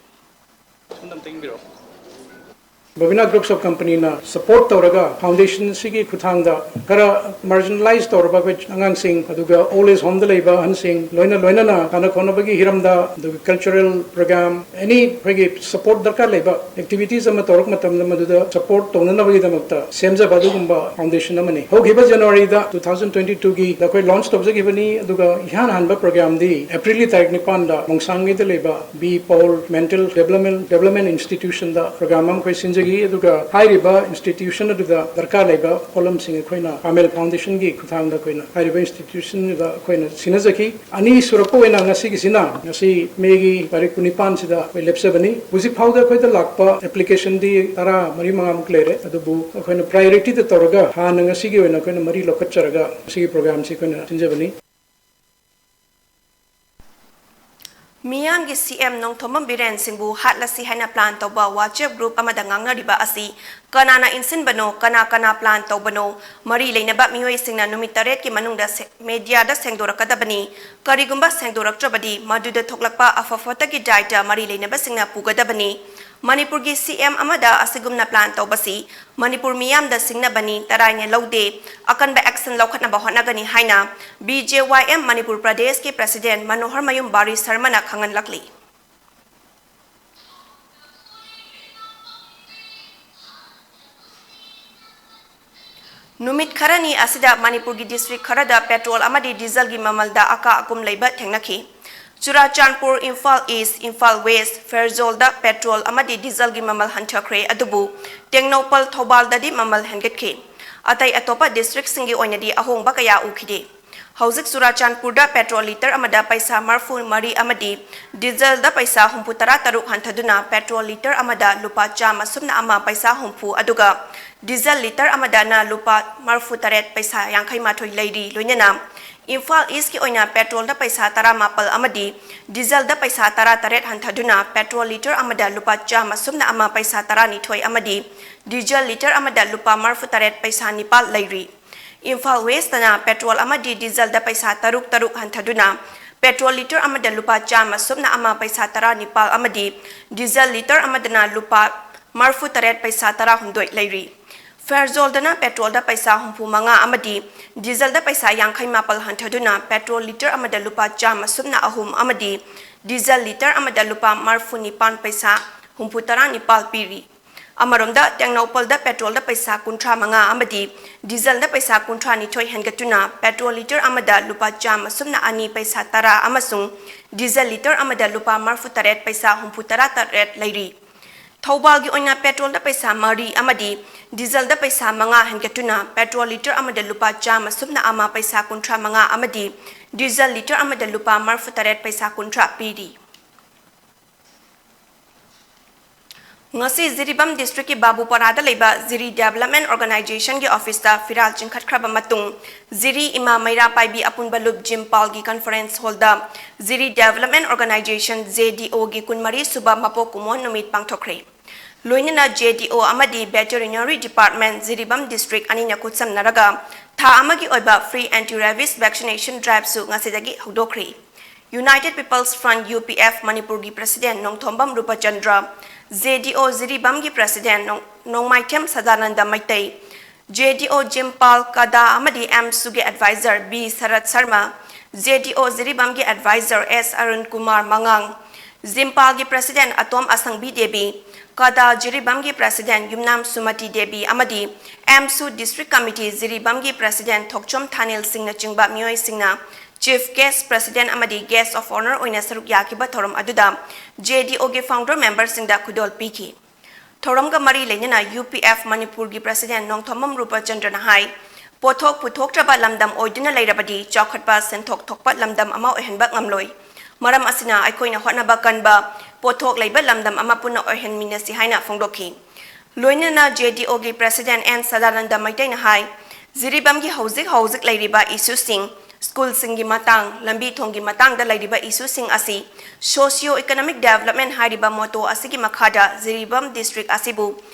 Babina Groups of Companyꯅ support ꯇꯧꯔꯒ foundationꯁꯤꯒꯤ ꯈꯨꯠꯊꯥꯡꯗ ꯈꯔ marginalize ꯇꯧꯔꯕ ꯑꯩꯈꯣꯏ ꯑꯉꯥꯡꯁꯤꯡ, ꯑꯗꯨꯒ old age homeꯗ ꯂꯩꯕ ꯑꯍꯟꯁꯤꯡ, ꯂꯣꯏꯅ ꯂꯣꯏꯅꯅ ꯁꯥꯟꯅ ꯈꯣꯠꯅꯕꯒꯤ ꯍꯤꯔꯝꯗ, ꯑꯗꯨꯒ cultural program, any ꯑꯩꯈꯣꯏꯒꯤ support ꯗꯔꯀꯥꯔ ꯂꯩꯕ activities ꯑꯃ ꯇꯧꯔꯛꯄ ꯃꯇꯝꯗ ꯃꯗꯨꯗ support ꯇꯧꯅꯅꯕꯒꯤꯗꯃꯛꯇ ꯁꯦꯝꯖꯕ ꯑꯗꯨꯒꯨꯝꯕ foundation ꯑꯃꯅꯤ꯫ ꯍꯧꯈꯤꯕ Januaryꯗ two thousand twenty twoꯒꯤ ꯑꯩꯈꯣꯏ launch ꯇꯧꯖꯈꯤꯕꯅꯤ, ꯑꯗꯨꯒ ꯏꯍꯥꯟ ꯍꯥꯟꯕ programꯗꯤ Aprilꯒꯤ ꯇꯥꯔꯤꯛ ꯅꯤꯄꯥꯟꯗ ꯃꯣꯡꯁꯥꯡꯒꯤꯗ ꯂꯩꯕ B Paul Mental Development, Development Institutionꯗ program ꯑꯃ ꯑꯩꯈꯣꯏ ꯁꯤꯟꯖꯈꯤ꯫ ꯑꯗꯨꯒ ꯍꯥꯏꯔꯤꯕ institution ꯑꯗꯨꯗ ꯗꯔꯀꯥꯔ ꯂꯩꯕ ꯄꯣꯠꯂꯝꯁꯤꯡ ꯑꯩꯈꯣꯏꯅ ꯄꯥꯃꯦꯜ Foundation ꯒꯤ ꯈꯨꯠꯊꯥꯡꯗ ꯑꯩꯈꯣꯏꯅ ꯍꯥꯏꯔꯤꯕ institution ꯑꯗꯨꯗ ꯑꯩꯈꯣꯏꯅ ꯁꯤꯟꯅꯖꯈꯤ꯫ ꯑꯅꯤꯁꯨꯔꯛꯄ ꯑꯣꯏꯅ ꯉꯁꯤꯒꯤꯁꯤꯅ, ꯉꯁꯤ May ꯒꯤ ꯇꯥꯔꯤꯛ ꯀꯨꯟꯅꯤꯄꯥꯟꯁꯤꯗ ꯑꯩꯈꯣꯏ ꯂꯦꯞꯆꯕꯅꯤ꯫ ꯍꯧꯖꯤꯛ ꯐꯥꯎꯗ ꯑꯩꯈꯣꯏꯗ ꯂꯥꯛꯄ application ꯗꯤ ꯇꯔꯥ ꯃꯔꯤ ꯃꯉꯥꯃꯨꯛ ꯂꯩꯔꯦ, ꯑꯗꯨꯕꯨ ꯑꯩꯈꯣꯏꯅ priority ꯗ ꯇꯧꯔꯒ ꯍꯥꯟꯅ ꯉꯁꯤꯒꯤ ꯑꯣꯏꯅ ꯑꯩꯈꯣꯏꯅ ꯃꯔꯤ ꯂꯧꯈꯠꯆꯔꯒ ꯉꯁꯤꯒꯤ program ꯁꯤ ꯑꯩꯈꯣꯏꯅ ꯁꯤꯟꯖꯕꯅꯤ꯫ ꯃꯤꯌꯥꯝꯒꯤ ꯁꯤ ꯑꯦꯝ ꯅꯣꯡꯊꯣꯝꯕꯝ ꯕꯤꯔꯦꯟ ꯁꯤꯡꯕꯨ ꯍꯥꯠꯂꯁꯤ ꯍꯥꯏꯅ plan ꯇꯧꯕ WhatsApp group ꯑꯃꯗ ꯉꯥꯡꯅꯔꯤꯕ ꯑꯁꯤ ꯀꯅꯥꯅ ꯏꯟꯁꯤꯟꯕꯅꯣ, ꯀꯅꯥ ꯀꯅꯥ plan ꯇꯧꯕꯅꯣ, ꯃꯔꯤ ꯂꯩꯅꯕ ꯃꯤꯑꯣꯏꯁꯤꯡꯅ ꯅꯨꯃꯤꯠ ꯇꯔꯦꯠꯀꯤ ꯃꯅꯨꯡꯗ ꯁꯦ-, media ꯗ ꯁꯦꯡꯗꯣꯔꯛꯀꯗꯕꯅꯤ꯫ ꯀꯔꯤꯒꯨꯝꯕ ꯁꯦꯡꯗꯣꯔꯛꯇ꯭ꯔꯕꯗꯤ ꯃꯗꯨꯗ ꯊꯣꯛꯂꯛꯄ ꯑꯐ ꯐꯠꯇꯒꯤ ꯗꯥꯏꯇ ꯃꯔꯤ ꯂꯩꯅꯕꯁꯤꯡꯅ ꯄꯨꯒꯗꯕꯅꯤ꯫ ꯃꯅꯤꯄꯨꯔꯒꯤ ꯁꯤ ꯑꯦꯝ ꯑꯃꯗ ꯑꯁꯤꯒꯨꯝꯅ plan ꯇꯧꯕꯁꯤ ꯃꯅꯤꯄꯨꯔ ꯃꯤꯌꯥꯝꯗ ꯁꯤꯡꯅꯕꯅꯤ, ꯇꯔꯥꯏꯅ ꯂꯧꯗꯦ꯫ ꯑꯀꯟꯕ action ꯂꯧꯈꯠꯅꯕ ꯍꯣꯠꯅꯒꯅꯤ ꯍꯥꯏꯅ B J Y M Manipur ꯄ꯭ꯔꯗꯦꯁꯀꯤ president ꯃꯅꯣꯍꯔ ꯃꯌꯨꯝ ꯕꯥꯔꯤ ꯁꯔꯃꯅ ꯈꯪꯍꯜꯂꯛꯂꯤ꯫ ꯅꯨꯃꯤꯠ ꯈꯔꯅꯤ ꯑꯁꯤꯗ ꯃꯅꯤꯄꯨꯔꯒꯤ district ꯈꯔꯗ petrol ꯑꯃꯗꯤ diesel ꯒꯤ ꯃꯃꯜꯗ ꯑꯀꯥ ꯑꯀꯨꯝ ꯂꯩꯕ ꯊꯦꯡꯅꯈꯤ꯫ Churachandpur, Imphal East, Imphal West, ꯐꯦꯔꯖꯣꯜꯗ petrol ꯑꯃꯗꯤ diesel ꯒꯤ ꯃꯃꯜ ꯍꯟꯊꯈ꯭ꯔꯦ, ꯑꯗꯨꯕꯨ ꯇꯦꯡꯅꯧꯄꯜ, ꯊꯧꯕꯥꯜꯗꯗꯤ ꯃꯃꯜ ꯍꯦꯟꯒꯠꯈꯤ꯫ ꯑꯇꯩ ꯑꯇꯣꯞꯄ district ꯁꯤꯡꯒꯤ ꯑꯣꯏꯅꯗꯤ ꯑꯍꯣꯡꯕ ꯀꯌꯥ ꯎꯈꯤꯗꯦ꯫ ꯍꯧꯖꯤꯛ ꯆꯨꯔꯥꯆꯥꯟꯄꯨꯔꯗ petrol litre ꯑꯃꯗ ꯄꯩꯁꯥ ꯃꯔꯐꯨ ꯃꯔꯤ ꯑꯃꯗꯤ diesel ꯗ ꯄꯩꯁꯥ ꯍꯨꯝꯐꯨ ꯇꯔꯥ ꯇꯔꯨꯛ ꯍꯟꯊꯗꯨꯅ petrol litre ꯑꯃꯗ ꯂꯨꯄꯥ ꯆꯥꯝꯃ ꯁꯨꯞꯅ ꯑꯃ ꯄꯩꯁꯥ ꯍꯨꯝꯐꯨ, ꯑꯗꯨꯒ diesel litre ꯑꯃꯗꯅ ꯂꯨꯄꯥ ꯃꯔꯐꯨ ꯇꯔꯦꯠ ꯄꯩꯁꯥ ꯌꯥꯡꯈꯩ ꯃꯥꯊꯣꯏ ꯂꯩꯔꯤ꯫ ꯂꯣꯏꯅꯅ ꯏꯝꯐꯥꯜ East ꯀꯤ ꯑꯣꯏꯅ petrol ꯗ ꯄꯩꯁꯥ ꯇꯔꯥ ꯃꯥꯄꯜ ꯑꯃꯗꯤ diesel ꯗ ꯄꯩꯁꯥ ꯇꯔꯥ ꯇꯔꯦꯠ ꯍꯟꯊꯗꯨꯅ petrol litre ꯑꯃꯗ ꯂꯨꯄꯥ ꯆꯥꯝꯃ ꯁꯨꯞꯅ ꯑꯃ ꯄꯩꯁꯥ ꯇꯔꯥ ꯅꯤꯊꯣꯏ ꯑꯃꯗꯤ diesel litre ꯑꯃꯗ ꯂꯨꯄꯥ ꯃꯔꯐꯨ ꯇꯔꯦꯠ ꯄꯩꯁꯥ ꯅꯤꯄꯥꯜ ꯂꯩꯔꯤ꯫ ꯏꯝꯐꯥꯜ West ꯇꯅ petrol ꯑꯃꯗꯤ diesel ꯗ ꯄꯩꯁꯥ ꯇꯔꯨꯛ ꯇꯔꯨꯛ ꯍꯟꯊꯗꯨꯅ petrol litre ꯑꯃꯗ ꯂꯨꯄꯥ ꯆꯥꯝꯃ ꯁꯨꯞꯅ ꯑꯃ ꯄꯩꯁꯥ ꯇꯔꯥ ꯅꯤꯄꯥꯜ ꯑꯃꯗꯤ diesel litre ꯑꯃꯗꯅ ꯂꯨꯄꯥ ꯃꯔꯐꯨ ꯇꯔꯦꯠ ꯄꯩꯁꯥ ꯇꯔꯥ ꯍꯨꯝꯗꯣꯏ ꯂꯩꯔꯤ꯫ ꯐꯦꯔꯖꯣꯜꯗꯅ petrol ꯗ ꯄꯩꯁꯥ ꯍꯨꯝꯐꯨ ꯃꯉꯥ ꯑꯃꯗꯤ diesel ꯗ ꯄꯩꯁꯥ ꯌꯥꯡꯈꯩ ꯃꯥꯄꯜ ꯍꯟꯊꯗꯨꯅ petrol litre ꯑꯃꯗ ꯂꯨꯄꯥ ꯆꯥꯝꯃ ꯁꯨꯞꯅ ꯑꯍꯨꯝ ꯑꯃꯗꯤ diesel litre ꯑꯃꯗ ꯂꯨꯄꯥ ꯃꯔꯐꯨ ꯅꯤꯄꯥꯜ ꯄꯩꯁꯥ ꯍꯨꯝꯐꯨ ꯇꯔꯥ ꯅꯤꯄꯥꯜ ꯄꯤꯔꯤ꯫ ꯑꯃꯔꯣꯝꯗ, ꯇꯦꯡꯅꯧꯄꯜꯗ petrol ꯗ ꯄꯩꯁꯥ ꯀꯨꯟꯊ꯭ꯔꯥ ꯃꯉꯥ ꯑꯃꯗꯤ diesel ꯗ ꯄꯩꯁꯥ ꯀꯨꯟꯊ꯭ꯔꯥ ꯅꯤꯊꯣꯏ ꯍꯦꯟꯒꯠꯇꯨꯅ petrol litre ꯑꯃꯗ ꯂꯨꯄꯥ ꯆꯥꯝꯃ ꯁꯨꯞꯅ ꯑꯅꯤ ꯄꯩꯁꯥ ꯇꯔꯥ ꯑꯃꯁꯨꯡ diesel litre ꯑꯃꯗ ꯂꯨꯄꯥ ꯃꯔꯐꯨ ꯇꯔꯦꯠ ꯄꯩꯁꯥ ꯍꯨꯝꯐꯨ ꯇꯔꯥ ꯇꯔꯦꯠ ꯂꯩꯔꯤ꯫ ꯊꯧꯕꯥꯜꯒꯤ ꯑꯣꯏꯅ ꯄꯦꯇ꯭ꯔꯣꯜꯗ ꯄꯩꯁꯥ ꯃꯔꯤ ꯑꯃꯗꯤ ꯗꯤꯖꯜꯗ ꯄꯩꯁꯥ ꯃꯉꯥ ꯍꯦꯟꯒꯠꯇꯨꯅ ꯄꯦꯇ꯭ꯔꯣꯜ ꯂꯤꯇꯔ ꯑꯃꯗ ꯂꯨꯄꯥ ꯆꯥꯝꯃ ꯁꯨꯞꯅ ꯑꯃ ꯄꯩꯁꯥ ꯀꯨꯟꯊ꯭ꯔꯥ ꯃꯉꯥ ꯑꯃꯗꯤ ꯗꯤꯖꯜ ꯂꯤꯇꯔ ꯑꯃꯗ ꯂꯨꯄꯥ ꯃꯔꯤꯐꯨ ꯇꯔꯦꯠ ꯄꯩꯁꯥ ꯀꯨꯟꯊ꯭ꯔꯥ ꯄꯤꯔꯤ꯫ ꯉꯁꯤ ꯖꯤꯔꯤꯕꯥꯝ ꯗꯤꯁꯇ꯭ꯔꯤꯛꯀꯤ ꯕꯥꯕꯨꯄꯥꯔꯥꯗ ꯂꯩꯕ ꯖꯤꯔꯤ ꯗꯦꯕꯂꯞꯃꯦꯟ ꯑꯣꯔꯒꯅꯥꯏꯖꯦꯁꯟꯒꯤ ꯑꯣꯐꯤꯁꯇ ꯐꯤꯔꯥꯜ ꯆꯤꯡꯈꯠꯈ꯭ꯔꯕ ꯃꯇꯨꯡ, ꯖꯤꯔꯤ ꯏꯃꯥ ꯃꯩꯔꯥ ꯄꯥꯏꯕꯤ ꯑꯄꯨꯟꯕ ꯂꯨꯞ ꯖꯤꯝꯄꯥꯜꯒꯤ ꯀꯟꯐꯔꯦꯟꯁ ꯍꯣꯜꯗ ꯖꯤꯔꯤ ꯗꯦꯕꯂꯞꯃꯦꯟ ꯑꯣꯔꯒꯅꯥꯏꯖꯦꯁꯟ, ꯖꯦ ꯗꯤ ꯑꯣꯒꯤ ꯀꯨꯟꯃꯔꯤ ꯁꯨꯕ ꯃꯄꯣꯛ ꯀꯨꯝꯑꯣꯟ ꯅꯨꯃꯤꯠ ꯄꯥꯡꯊꯣꯛꯈ꯭ꯔꯦ꯫ ꯂꯣꯏꯅꯅ ꯖꯦ ꯗꯤ ꯑꯣ ꯑꯃꯗꯤ ꯚꯦꯇꯦꯔꯤꯅꯔꯤ ꯗꯤꯄꯥꯔꯠꯃꯦꯟ ꯖꯤꯔꯤꯕꯥꯝ ꯗꯤꯁꯇ꯭ꯔꯤꯛ ꯑꯅꯤꯅ ꯈꯨꯠꯁꯝꯅꯔꯒ ꯊꯥ ꯑꯃꯒꯤ ꯑꯣꯏꯕ ꯐ꯭ꯔꯤ ꯑꯦꯟꯇꯤ ꯔꯦꯕꯤꯁ ꯚꯦꯛꯁꯤꯅꯦꯁꯟ ꯗ꯭ꯔꯥꯏꯚꯁꯨ ꯉꯁꯤꯗꯒꯤ ꯍꯧꯗꯣꯛꯈ꯭ꯔꯦ꯫ United peoples front, U P F, ꯃꯅꯤꯄꯨꯔꯒꯤ president Nongthombam Rupchandra, J D O ꯖꯤꯔꯤꯕꯥꯝꯒꯤ ꯄ꯭ꯔꯁꯤꯗꯦꯟꯠ ꯅꯣꯡ-, Nongmaithem Sadananda Meitei, J D O Jimpal Kada ꯑꯃꯗꯤ ꯑꯦꯝꯁꯨꯒꯤ advisor B Sarat Sarma, J D O ꯖꯤꯔꯤꯕꯥꯝꯒꯤ ꯑꯦꯗꯚꯥꯏꯖꯔ ꯑꯦꯁ ꯑꯔꯨꯟ ꯀꯨꯃꯥꯔ ꯃꯉꯥꯡ, ꯖꯤꯝꯄꯥꯜꯒꯤ ꯄ꯭ꯔꯁꯤꯗꯦꯟꯠ ꯑꯇꯣꯝ ꯑꯁꯪꯕꯤ ꯗꯦꯕꯤ, ꯀꯗꯥ ꯖꯤꯔꯤꯕꯥꯝꯒꯤ ꯄ꯭ꯔꯁꯤꯗꯦꯟꯠ ꯌꯨꯝꯅꯥꯝ ꯁꯨꯃꯇꯤ ꯗꯦꯕꯤ ꯑꯃꯗꯤ ꯑꯦꯝꯁꯨ ꯗꯤꯁꯇ꯭ꯔꯤꯛ ꯀꯃꯤꯇꯤ ꯖꯤꯔꯤꯕꯥꯝꯒꯤ ꯄ꯭ꯔꯁꯤꯗꯦꯟꯠ ꯊꯣꯛꯆꯣꯝ ꯊꯥꯅꯤꯜ ꯁꯤꯡꯅꯆꯤꯡꯕ ꯃꯤꯑꯣꯏꯁꯤꯡꯅ ꯆꯤꯐ ꯒꯦꯁꯠ, ꯄ꯭ꯔꯁꯤꯗꯦꯟꯠ ꯑꯃꯗꯤ ꯒꯦꯁꯠ ꯑꯣꯐ ꯑꯣꯅꯔ ꯑꯣꯏꯅ ꯁꯔꯨꯛ ꯌꯥꯈꯤꯕ ꯊꯧꯔꯝ ꯑꯗꯨꯗ ꯖꯦ ꯗꯤ ꯑꯣꯒꯤ ꯐꯥꯎꯟꯗꯔ ꯃꯦꯝꯕꯔꯁꯤꯡꯗ ꯈꯨꯗꯣꯜ ꯄꯤꯈꯤ꯫ ꯊꯧꯔꯝꯒ ꯃꯔꯤ ꯂꯩꯅꯅ ꯌꯨ ꯄꯤ ꯑꯦꯐ ꯃꯅꯤꯄꯨꯔꯒꯤ ꯄ꯭ꯔꯁꯤꯗꯦꯟꯠ ꯅꯣꯡꯊꯣꯝꯕꯝ ꯔꯨꯄꯆꯟꯗ꯭ꯔꯅ ꯍꯥꯏ, ꯄꯣꯠꯊꯣꯛ ꯄꯨꯊꯣꯛꯇ꯭ꯔꯕ ꯂꯝꯗꯝ ꯑꯣꯏꯗꯨꯅ ꯂꯩꯔꯕꯗꯤ ꯆꯥꯎꯈꯠꯄ ꯁꯦꯟꯊꯣꯛ ꯊꯣꯛꯄ ꯂꯝꯗꯝ ꯑꯃ ꯑꯣꯏꯍꯟꯕ ꯉꯝꯂꯣꯏ꯫ ꯃꯔꯝ ꯑꯁꯤꯅ ꯑꯩꯈꯣꯏꯅ ꯍꯣꯠꯅꯕ ꯀꯟꯕ, ꯄꯣꯠꯊꯣꯛ ꯂꯩꯕ ꯂꯝꯗꯝ ꯑꯃ ꯄꯨꯟꯅ ꯑꯣꯏꯍꯟꯃꯤꯟꯅꯁꯤ ꯍꯥꯏꯅ ꯐꯣꯡꯗꯣꯛꯈꯤ꯫ ꯂꯣꯏꯅꯅ ꯖꯦ ꯗꯤ ꯑꯣꯒꯤ ꯄ꯭ꯔꯁꯤꯗꯦꯟꯠ ꯑꯦꯟ ꯁꯗꯥꯅꯟꯗ ꯃꯩꯇꯩꯅ ꯍꯥꯏ, ꯖꯤꯔꯤꯕꯥꯝꯒꯤ ꯍꯧꯖꯤꯛ ꯍꯧꯖꯤꯛ ꯂꯩꯔꯤꯕ ꯏꯁꯨꯁꯤꯡ, ꯁ꯭ꯀꯨꯜꯁꯤꯡꯒꯤ ꯃꯇꯥꯡ, ꯂꯝꯕꯤ ꯊꯣꯡꯒꯤ ꯃꯇꯥꯡꯗ ꯂꯩꯔꯤꯕ ꯏꯁꯨꯁꯤꯡ ꯑꯁꯤ ꯁꯣꯁꯤꯌꯣ ꯏꯀꯣꯅꯣꯃꯤꯛ ꯗꯦꯕꯂꯞꯃꯦꯟ ꯍꯥꯏꯔꯤꯕ ꯃꯣꯇꯣ ꯑꯁꯤꯒꯤ ꯃꯈꯥꯗ ꯖꯤꯔꯤꯕꯥꯝ ꯗꯤꯁꯇ꯭ꯔꯤꯛ ꯑꯁꯤꯕꯨ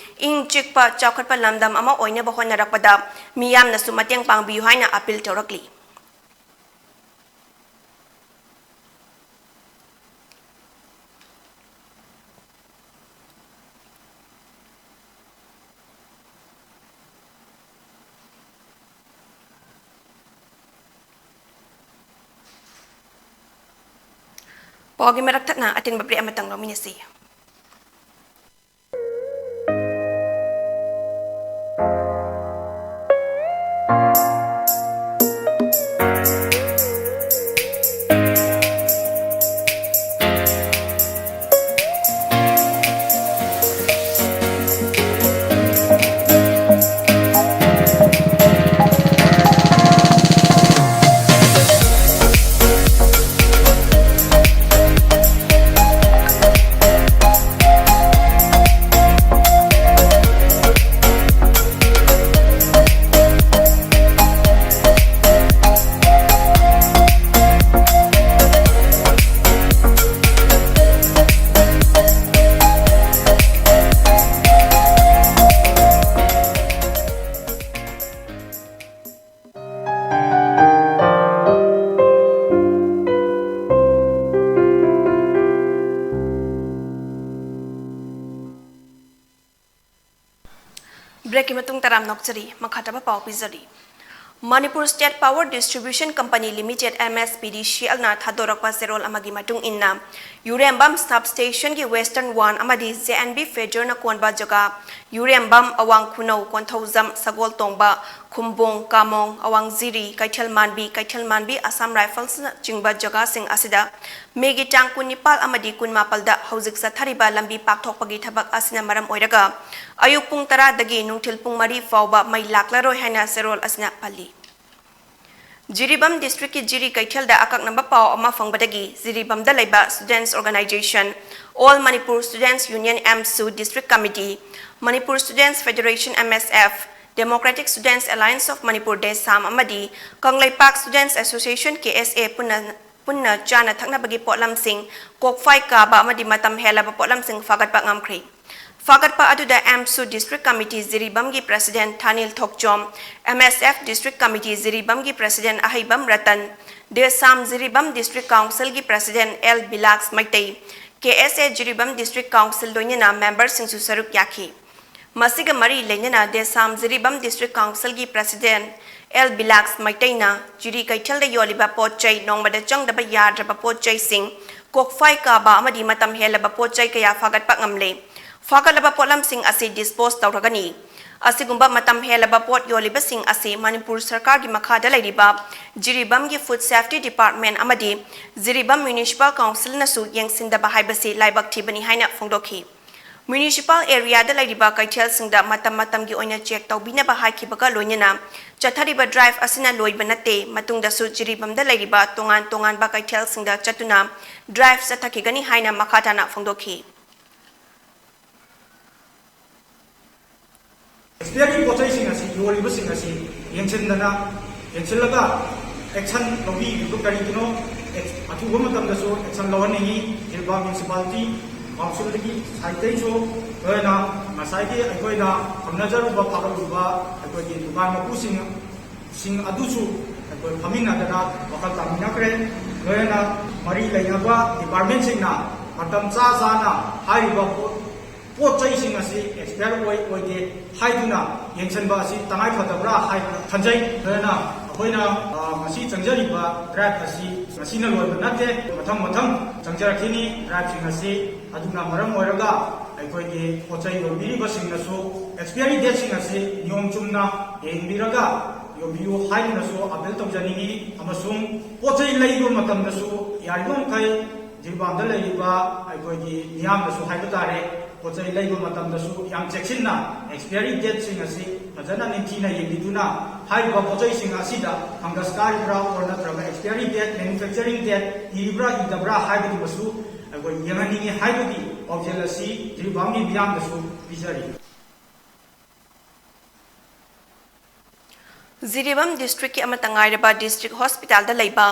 ꯏꯪ ꯆꯤꯛꯄ ꯆꯥꯎꯈꯠꯄ ꯂꯝꯗꯝ ꯑꯃ ꯑꯣꯏꯅꯕ ꯍꯣꯠꯅꯔꯛꯄꯗ ꯃꯤꯌꯥꯝꯅꯁꯨ ꯃꯇꯦꯡ ꯄꯥꯡꯕꯤꯌꯨ ꯍꯥꯏꯅ ꯑꯄꯤꯜ ꯇꯧꯔꯛꯂꯤ꯫ ꯄꯥꯎꯒꯤ ꯃꯔꯛ ꯊꯠꯅ ꯑꯇꯦꯟꯕ ꯕ꯭ꯔꯦꯛ ꯑꯃꯇꯪ ꯂꯧꯃꯤꯟꯅꯁꯤ꯫ ꯌꯥꯝ ꯅꯣꯛꯆꯔꯤ꯫ ꯃꯈꯥ ꯇꯥꯕ ꯄꯥꯎ ꯄꯤꯖꯔꯤ꯫ Manipur State Power Distribution Company Limited, M S P D C L ꯅ ꯊꯥꯗꯣꯔꯛꯄ ꯆꯦꯔꯣꯜ ꯑꯃꯒꯤ ꯃꯇꯨꯡ ꯏꯟꯅ, ꯌꯨꯔꯦꯝꯕꯝ substation ꯒꯤ Western One ꯑꯃꯗꯤ J N B feeder ꯅ ꯀꯣꯟꯕ ꯖꯒꯥ, ꯌꯨꯔꯦꯝꯕꯝ, ꯑꯋꯥꯡ ꯈꯨꯅꯧ, ꯀꯣꯟꯊꯧꯖꯝ, ꯁꯒꯣꯜ ꯇꯣꯡꯕ, ꯈꯨꯝꯕꯣꯡ, ꯀꯥꯃꯣꯡ, ꯑꯋꯥꯡ ꯖꯤꯔꯤ, ꯀꯩꯊꯦꯜ ꯃꯥꯟꯕꯤ, ꯀꯩꯊꯦꯜ ꯃꯥꯟꯕꯤ, Assam Rifles ꯅꯆꯤꯡꯕ ꯖꯒꯥꯁꯤꯡ ꯑꯁꯤꯗ ꯃꯦꯒꯤ ꯇꯥꯡ ꯀꯨꯟꯅꯤꯄꯥꯜ ꯑꯃꯗꯤ ꯀꯨꯟꯃꯥꯄꯜꯗ ꯍꯧꯖꯤꯛ ꯆꯠꯊꯔꯤꯕ ꯂꯝꯕꯤ ꯄꯥꯛꯊꯣꯛꯄꯒꯤ ꯊꯕꯛ ꯑꯁꯤꯅ ꯃꯔꯝ ꯑꯣꯏꯔꯒ ꯑꯌꯨꯛ ꯄꯨꯡ ꯇꯔꯥꯗꯒꯤ ꯅꯨꯡꯊꯤꯜ ꯄꯨꯡ ꯃꯔꯤ ꯐꯥꯎꯕ ꯃꯩ ꯂꯥꯛꯂꯔꯣꯏ ꯍꯥꯏꯅ ꯆꯦꯔꯣꯜ ꯑꯁꯤꯅ ꯄꯜꯂꯤ꯫ ꯖꯤꯔꯤꯕꯥꯝ district ꯀꯤ ꯖꯤꯔꯤ ꯀꯩꯊꯦꯜꯗ ꯑꯀꯛꯅꯕ ꯄꯥꯎ ꯑꯃ ꯐꯪꯕꯗꯒꯤ ꯖꯤꯔꯤꯕꯥꯝꯗ ꯂꯩꯕ Students Organisation, All Manipur Students Union, AMSU, District Committee, Manipur Students Federation, M S F, Democratic Students Alliance of Manipur, DESAM, ꯑꯃꯗꯤ Kangleipak Students Association, K S A, ꯄꯨꯟꯅ ꯄꯨꯟꯅ ꯆꯥꯅ ꯊꯛꯅꯕꯒꯤ ꯄꯣꯠꯂꯝꯁꯤꯡ, ꯀꯣꯛꯐꯥꯏ ꯀꯥꯕ ꯑꯃꯗꯤ ꯃꯇꯝ ꯍꯦꯜꯂꯕ ꯄꯣꯠꯂꯝꯁꯤꯡ ꯐꯥꯒꯠꯄ ꯉꯝꯈ꯭ꯔꯦ꯫ ꯐꯥꯒꯠꯄ ꯑꯗꯨꯗ AMSU District Committee ꯖꯤꯔꯤꯕꯥꯝꯒꯤ President Thanil Thokchom, M S F District Committee ꯖꯤꯔꯤꯕꯥꯝꯒꯤ President Aheibam Ratan, DESAM Jiribam District Council ꯒꯤ President L Bilash Meitei, K S A Jiribam District Council ꯂꯣꯏꯅꯅ member ꯁꯤꯡꯁꯨ ꯁꯔꯨꯛ ꯌꯥꯈꯤ꯫ ꯃꯁꯤꯒ ꯃꯔꯤ ꯂꯩꯅꯅ DESAM ꯖꯤꯔꯤꯕꯥꯝ District Council ꯒꯤ President L ꯕꯤꯂꯥꯁ ꯃꯩꯇꯩꯅ ꯖꯤꯔꯤ ꯀꯩꯊꯦꯜꯗ ꯌꯣꯜꯂꯤꯕ ꯄꯣꯠ ꯆꯩ, ꯅꯣꯡꯃꯗ ꯆꯪꯗꯕ ꯌꯥꯗ꯭ꯔꯕ ꯄꯣꯠ ꯆꯩꯁꯤꯡ, ꯀꯣꯛꯐꯥꯏ ꯀꯥꯕ ꯑꯃꯗꯤ ꯃꯇꯝ ꯍꯦꯜꯂꯕ ꯄꯣꯠ ꯆꯩ ꯀꯌꯥ ꯐꯥꯒꯠꯄ ꯉꯝꯂꯦ꯫ ꯐꯥꯒꯠꯂꯕ ꯄꯣꯠꯂꯝꯁꯤꯡ ꯑꯁꯤ dispose ꯇꯧꯔꯒꯅꯤ꯫ ꯑꯁꯤꯒꯨꯝꯕ ꯃꯇꯝ ꯍꯦꯜꯂꯕ ꯄꯣꯠ ꯌꯣꯜꯂꯤꯕꯁꯤꯡ ꯑꯁꯤ ꯃꯅꯤꯄꯨꯔ ꯁꯔꯀꯥꯔꯒꯤ ꯃꯈꯥꯗ ꯂꯩꯔꯤꯕ ꯖꯤꯔꯤꯕꯥꯝꯒꯤ Food Safety Department ꯑꯃꯗꯤ ꯖꯤꯔꯤꯕꯥꯝ Municipal Council ꯅꯁꯨ ꯌꯦꯡꯁꯤꯟꯗꯕ ꯍꯥꯏꯕꯁꯤ ꯂꯥꯏꯕꯛ ꯊꯤꯕꯅꯤ ꯍꯥꯏꯅ ꯐꯣꯡꯗꯣꯛꯈꯤ꯫ Municipal area ꯗ ꯂꯩꯔꯤꯕ ꯀꯩꯊꯦꯜꯁꯤꯡꯗ ꯃꯇꯝ ꯃꯇꯝꯒꯤ ꯑꯣꯏꯅ check ꯇꯧꯕꯤꯅꯕ ꯍꯥꯏꯈꯤꯕꯒ ꯂꯣꯏꯅꯅ ꯆꯠꯊꯔꯤꯕ drive ꯑꯁꯤꯅ ꯂꯣꯏꯕ ꯅꯠꯇꯦ, ꯃꯇꯨꯡꯗꯁꯨ ꯖꯤꯔꯤꯕꯥꯝꯗ ꯂꯩꯔꯤꯕ ꯇꯣꯉꯥꯟ ꯇꯣꯉꯥꯟꯕ ꯀꯩꯊꯦꯜꯁꯤꯡꯗ ꯆꯠꯇꯨꯅ drive ꯆꯠꯊꯈꯤꯒꯅꯤ ꯍꯥꯏꯅ ꯃꯈꯥ ꯇꯥꯅ ꯐꯣꯡꯗꯣꯛꯈꯤ꯫ Expiry ꯄꯣꯠ ꯆꯩꯁꯤꯡ ꯑꯁꯤ ꯌꯣꯜꯂꯤꯕꯁꯤꯡ ꯑꯁꯤ ꯌꯦꯡꯁꯤꯟꯗꯅ, ꯌꯦꯡꯁꯤꯜꯂꯒ action ꯂꯧꯕꯤꯔꯤꯕ ꯀꯔꯤꯒꯤꯅꯣ? ꯑꯊꯨꯕ ꯃꯇꯝꯗꯁꯨ action ꯂꯧꯍꯟꯅꯤꯡꯏ꯫ ꯖꯤꯔꯤꯕꯥꯝ Municipality Council ꯗꯒꯤ side ꯇꯩꯁꯨ, ꯂꯣꯏꯅ ꯉꯁꯥꯏꯒꯤ ꯑꯩꯈꯣꯏꯅ ꯐꯪꯅꯖꯔꯨꯕ, ꯐꯥꯒꯠꯂꯨꯕ ꯑꯩꯈꯣꯏꯒꯤ ꯗꯨꯀꯥꯟ ꯃꯄꯨꯁꯤꯡ ꯁꯤꯡ ꯑꯗꯨꯁꯨ ꯑꯩꯈꯣꯏ ꯐꯝꯃꯤꯟꯅꯗꯅ ꯋꯥꯈꯜ ꯇꯥꯃꯤꯟꯅꯈ꯭ꯔꯦ꯫ ꯂꯣꯏꯅꯅ ꯃꯔꯤ ꯂꯩꯅꯕ department ꯁꯤꯡꯅ ꯃꯇꯝ ꯆꯥ ꯆꯥꯅ ꯍꯥꯏꯔꯤꯕ ꯄꯣꯠ ꯄꯣꯠ ꯆꯩꯁꯤꯡ ꯑꯁꯤ ꯑꯦꯛꯁꯄꯤꯌꯔ ꯑꯣꯏ ꯑꯣꯏꯗꯦ ꯍꯥꯏꯗꯨꯅ ꯌꯦꯡꯁꯤꯟꯕ ꯑꯁꯤ ꯇꯉꯥꯏ ꯐꯗꯕ꯭ꯔꯥ ꯍꯥꯏꯅ ꯈꯟꯖꯩ꯫ ꯑꯗꯨꯅ ꯑꯩꯈꯣꯏꯅ, ꯑ, ꯉꯁꯤ ꯆꯪꯖꯔꯤꯕ ꯗ꯭ꯔꯥꯏꯚ ꯑꯁꯤ ꯉꯁꯤꯅ ꯂꯣꯏꯕ ꯅꯠꯇꯦ, ꯃꯊꯪ ꯃꯊꯪ ꯆꯪꯖꯔꯛꯈꯤꯅꯤ ꯗ꯭ꯔꯥꯏꯚꯁꯤꯡ ꯑꯁꯤ꯫ ꯑꯗꯨꯅ ꯃꯔꯝ ꯑꯣꯏꯔꯒ ꯑꯩꯈꯣꯏꯒꯤ ꯄꯣꯠ ꯆꯩ ꯌꯣꯟꯕꯤꯔꯤꯕꯁꯤꯡꯅꯁꯨ ꯑꯦꯛꯁꯄꯤꯌꯔꯤ ꯗꯦꯠꯁꯤꯡ ꯑꯁꯤ ꯅꯤꯌꯣꯝ ꯆꯨꯝꯅ ꯌꯦꯡꯕꯤꯔꯒ ꯌꯣꯟꯕꯤꯌꯨ ꯍꯥꯏꯗꯨꯅꯁꯨ ꯑꯄꯤꯜ ꯇꯧꯖꯅꯤꯡꯏ꯫ ꯑꯃꯁꯨꯡ ꯄꯣꯠ ꯆꯩ ꯂꯩꯕ ꯃꯇꯝꯗꯁꯨ ꯌꯥꯔꯤꯕ ꯃꯈꯩ ꯖꯤꯔꯤꯕꯥꯝꯗ ꯂꯩꯔꯤꯕ ꯑꯩꯈꯣꯏꯒꯤ ꯃꯤꯌꯥꯝꯅꯁꯨ ꯍꯥꯏꯕ ꯇꯥꯔꯦ, ꯄꯣꯠ ꯆꯩ ꯂꯩꯕ ꯃꯇꯝꯗꯁꯨ ꯌꯥꯝ ꯆꯦꯛꯁꯤꯟꯅ ꯑꯦꯛꯁꯄꯤꯌꯔꯤ ꯗꯦꯠꯁꯤꯡ ꯑꯁꯤ ꯐꯖꯅ ꯅꯤꯡꯊꯤꯅ ꯌꯦꯡꯕꯤꯗꯨꯅ ꯍꯥꯏꯔꯤꯕ ꯄꯣꯠ ꯆꯩꯁꯤꯡ ꯑꯁꯤꯗ ꯐꯪꯒꯁ ꯀꯥꯔꯤꯕ꯭ꯔꯥ ꯑꯣꯔ ꯅꯠꯇ꯭ꯔꯒ ꯑꯦꯛꯁꯄꯤꯌꯔꯤ ꯗꯦꯠ, ꯃꯦꯅꯨꯐꯦꯛꯆꯔꯤꯡ ꯗꯦꯠ ꯏꯔꯤꯕ꯭ꯔꯥ ꯏꯗꯕ꯭ꯔꯥ ꯍꯥꯏꯕꯗꯨꯃꯁꯨ ꯑꯩꯈꯣꯏ ꯌꯦꯡꯍꯟꯅꯤꯡꯏ ꯍꯥꯏꯕꯒꯤ ꯄꯥꯎꯖꯦꯜ ꯑꯁꯤ ꯖꯤꯔꯤꯕꯥꯝꯒꯤ ꯃꯤꯌꯥꯝꯗꯁꯨ ꯄꯤꯖꯔꯤ꯫ ꯖꯤꯔꯤꯕꯥꯝ ꯗꯤꯁꯇ꯭ꯔꯤꯛꯀꯤ ꯑꯃꯠꯇ ꯉꯥꯏꯔꯕ ꯗꯤꯁꯇ꯭ꯔꯤꯛ ꯍꯣꯁꯄꯤꯇꯥꯜꯗ ꯂꯩꯕ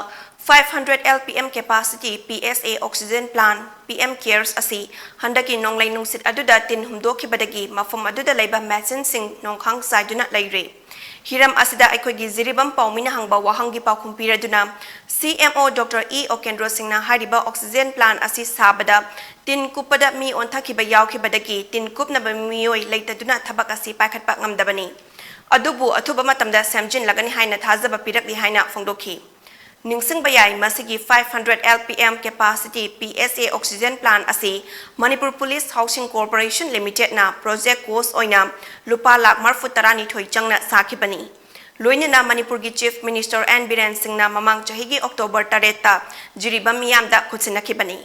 five hundred L P M capacity P S A oxygen plant P M Cares ꯑꯁꯤ ꯍꯟꯗꯛꯀꯤ ꯅꯣꯡꯂꯩ ꯅꯨꯡꯁꯤꯠ ꯑꯗꯨꯗ ꯇꯤꯟ ꯍꯨꯝꯗꯣꯛꯈꯤꯕꯗꯒꯤ ꯃꯐꯝ ꯑꯗꯨꯗ ꯂꯩꯕ ꯃꯦꯆꯤꯟꯁꯤꯡ ꯅꯣꯡꯈꯥꯡ ꯆꯥꯏꯗꯨꯅ ꯂꯩꯔꯦ꯫ ꯍꯤꯔꯝ ꯑꯁꯤꯗ ꯑꯩꯈꯣꯏꯒꯤ ꯖꯤꯔꯤꯕꯥꯝ ꯄꯥꯎꯃꯤꯅ ꯍꯪꯕ ꯋꯥꯍꯪꯒꯤ ꯄꯥꯎꯈꯨꯝ ꯄꯤꯔꯗꯨꯅ C M O Doctor E ꯑꯣꯀꯦꯟꯗ꯭ꯔꯣ ꯁꯤꯡꯅ ꯍꯥꯏꯔꯤꯕ oxygen plant ꯑꯁꯤ ꯁꯥꯕꯗ ꯇꯤꯟ ꯀꯨꯞꯄꯗ ꯃꯤ ꯑꯣꯟꯊꯈꯤꯕ ꯌꯥꯎꯈꯤꯕꯗꯒꯤ ꯇꯤꯟ ꯀꯨꯞꯅꯕ ꯃꯤꯑꯣꯏ ꯂꯩꯇꯗꯨꯅ ꯊꯕꯛ ꯑꯁꯤ ꯄꯥꯏꯈꯠꯄ ꯉꯝꯗꯕꯅꯤ꯫ ꯑꯗꯨꯕꯨ ꯑꯊꯨꯕ ꯃꯇꯝꯗ ꯁꯦꯝꯖꯤꯜꯂꯒꯅꯤ ꯍꯥꯏꯅ ꯊꯥꯖꯕ ꯄꯤꯔꯛꯂꯤ ꯍꯥꯏꯅ ꯐꯣꯡꯗꯣꯛꯈꯤ꯫ ꯅꯤꯡꯁꯤꯡꯕ ꯌꯥꯏ, ꯃꯁꯤꯒꯤ five hundred L P M capacity P S A oxygen plant ꯑꯁꯤ ꯃꯅꯤꯄꯨꯔ ꯄꯨꯂꯤꯁ ꯍꯥꯎꯁꯤꯡ ꯀꯣꯔꯄꯣꯔꯦꯁꯟ ꯂꯤꯃꯤꯇꯦꯗꯅ project cost ꯑꯣꯏꯅ ꯂꯨꯄꯥ ꯂꯥꯈ ꯃꯔꯤꯐꯨ ꯇꯔꯥꯅꯤꯊꯣꯏ ꯆꯪꯅ ꯁꯥꯈꯤꯕꯅꯤ꯫ ꯂꯣꯏꯅꯅ ꯃꯅꯤꯄꯨꯔꯒꯤ Chief Minister N ꯕꯤꯔꯦꯟ ꯁꯤꯡꯅ ꯃꯃꯥꯡ ꯆꯍꯤꯒꯤ October ꯇꯔꯦꯠꯇ ꯖꯤꯔꯤꯕꯥꯝ ꯃꯤꯌꯥꯝꯗ ꯈꯨꯠꯁꯤꯟꯅꯈꯤꯕꯅꯤ꯫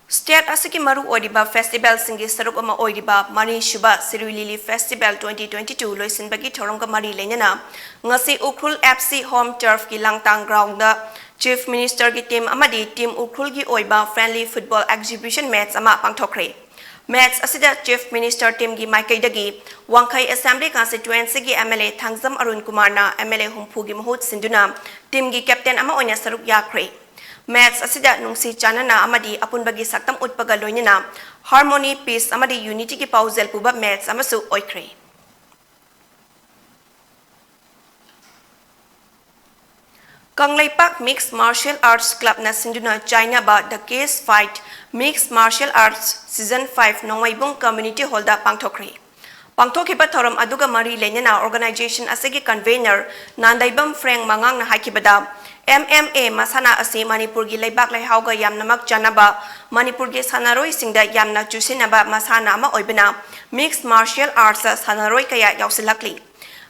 State ꯑꯁꯤꯒꯤ ꯃꯔꯨ ꯑꯣꯏꯔꯤꯕ festivalꯁꯤꯡꯒꯤ ꯁꯔꯨꯛ ꯑꯃ ꯑꯣꯏꯔꯤꯕ ꯃꯔꯤꯁꯨꯕ ꯁꯤꯔꯨꯏ ꯂꯤꯂꯤ festival twenty twenty two ꯂꯣꯏꯁꯤꯟꯕꯒꯤ ꯊꯧꯔꯝꯒ ꯃꯔꯤ ꯂꯩꯅꯅ ꯉꯁꯤ Ukhrul F C home turfꯀꯤ ꯂꯥꯡꯇꯥꯡ groundꯗ Chief Ministerꯒꯤ team ꯑꯃꯗꯤ Team ꯎꯈ꯭ꯔꯨꯜꯒꯤ ꯑꯣꯏꯕ friendly football exhibition match ꯑꯃ ꯄꯥꯡꯊꯣꯛꯈ꯭ꯔꯦ꯫ Match ꯑꯁꯤꯗ Chief Minister teamꯒꯤ ꯃꯥꯏꯀꯩꯗꯒꯤ ꯋꯥꯡꯈꯩ Assembly Constituencyꯒꯤ M L A Thangjam Arun ꯀꯨꯃꯥꯔꯅ M L A ꯍꯨꯝꯐꯨꯒꯤ ꯃꯍꯨꯠ ꯁꯤꯟꯗꯨꯅ teamꯒꯤ captain ꯑꯃ ꯑꯣꯏꯅ ꯁꯔꯨꯛ ꯌꯥꯈ꯭ꯔꯦ꯫ Match ꯑꯁꯤꯗ ꯅꯨꯡꯁꯤ ꯆꯥꯟꯅꯅ ꯑꯃꯗꯤ ꯑꯄꯨꯟꯕꯒꯤ ꯁꯛꯇꯝ ꯎꯠꯄꯒ ꯂꯣꯏꯅꯅ harmony, peace ꯑꯃꯗꯤ unityꯒꯤ ꯄꯥꯎꯖꯦꯜ ꯄꯨꯕ match ꯑꯃꯁꯨ ꯑꯣꯏꯈ꯭ꯔꯦ꯫ ꯀꯪꯂꯩꯄꯥꯛ Mixed Martial Arts Clubꯅ ꯁꯤꯟꯗꯨꯅ ꯆꯥꯏꯅꯕ The Cage Fight Mixed Martial Arts Season five ꯅꯣꯡꯃꯩꯕꯨꯡ Community Hallꯗ ꯄꯥꯡꯊꯣꯛꯈ꯭ꯔꯦ꯫ ꯄꯥꯡꯊꯣꯛꯈꯤꯕ ꯊꯧꯔꯝ ꯑꯗꯨꯒ ꯃꯔꯤ ꯂꯩꯅꯅ organization ꯑꯁꯤꯒꯤ convener ꯅꯥꯟꯗꯩꯕꯝ ꯐ꯭ꯔꯦꯡ ꯃꯉꯥꯡꯅ ꯍꯥꯏꯈꯤꯕꯗ, M M A ꯃꯁꯥꯟꯅ ꯑꯁꯤ ꯃꯅꯤꯄꯨꯔꯒꯤ ꯂꯩꯕꯥꯛ ꯂꯩꯍꯥꯎꯒ ꯌꯥꯝꯅꯃꯛ ꯆꯥꯟꯅꯕ, ꯃꯅꯤꯄꯨꯔꯒꯤ ꯁꯥꯟꯅꯔꯣꯏꯁꯤꯡꯗ ꯌꯥꯝꯅ ꯆꯨꯁꯤꯟꯅꯕ ꯃꯁꯥꯟꯅ ꯑꯃ ꯑꯣꯏꯕꯅ Mixed Martial Artsꯇ ꯁꯥꯟꯅꯔꯣꯏ ꯀꯌꯥ ꯌꯥꯎꯁꯤꯜꯂꯛꯂꯤ꯫